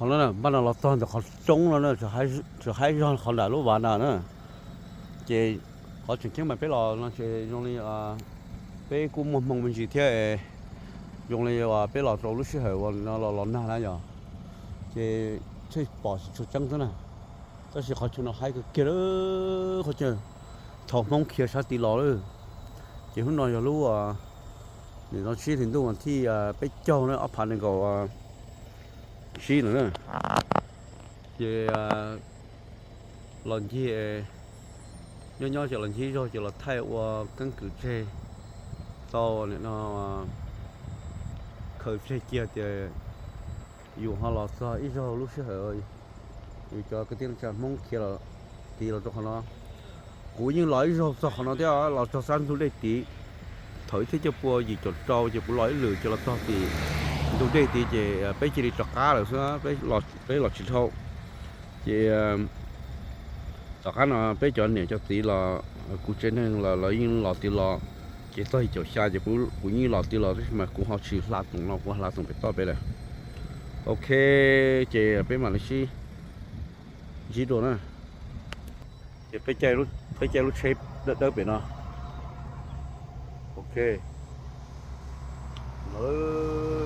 Qhov no npaj no los txog ntawm qhov roob no na, tsis haib zog qhov nram lub vaj nram na. Ces qhov tseem ceeb mas peb los no ces zoo li peb kuj muaj hmoo me ntsis thiab, zoo li peb los rau lub sij hawm uas no los los nag na yog, ces thiaj pom tsis tshua tseeb xwb na. Tab sis qhov chaw no haib kawg kiag lawm, qhov chaw thaum Hmoob khiav sab tid los lawm. Ces hnub no yog lub, nim no sib hlis ntuj vas thij peb caug na, ob phav nees nkaum tsib no na. Ces los ncig, nyob nyob ces los ncig ib zaug ces los thaij ua keeb kwm tseg tau nim no khaws tseg kiag tias yus ho los txog ib zaug lub sij hawm yus cov kwv tij neej tsa Hmoob khiav tid los rau qhov no. Kuv yeej los ib zaug txog qhov no thiab, los txog sab ntug dej tid. Thaum ib txhiab cuaj pua yim caum rau ces kuv los ib lwm ces los txog tim ntug dej tid ces peb cia li rov qab lawm xwb, peb los tsis dhau. Ces tom qab no peb cov niam cov txiv los kuv tsev neeg los lawv yeej los tid los, ces txog yim caum xya ces kuv yeej los tid los tab sis mas kuv ho tsis hla toom no, kuv hla toom pem toj pem lawm. Ok, ces peb mam li sib ntsib dua na. Ces peb caij lub tsheb dawb dawb pem no. Ok, no lawm.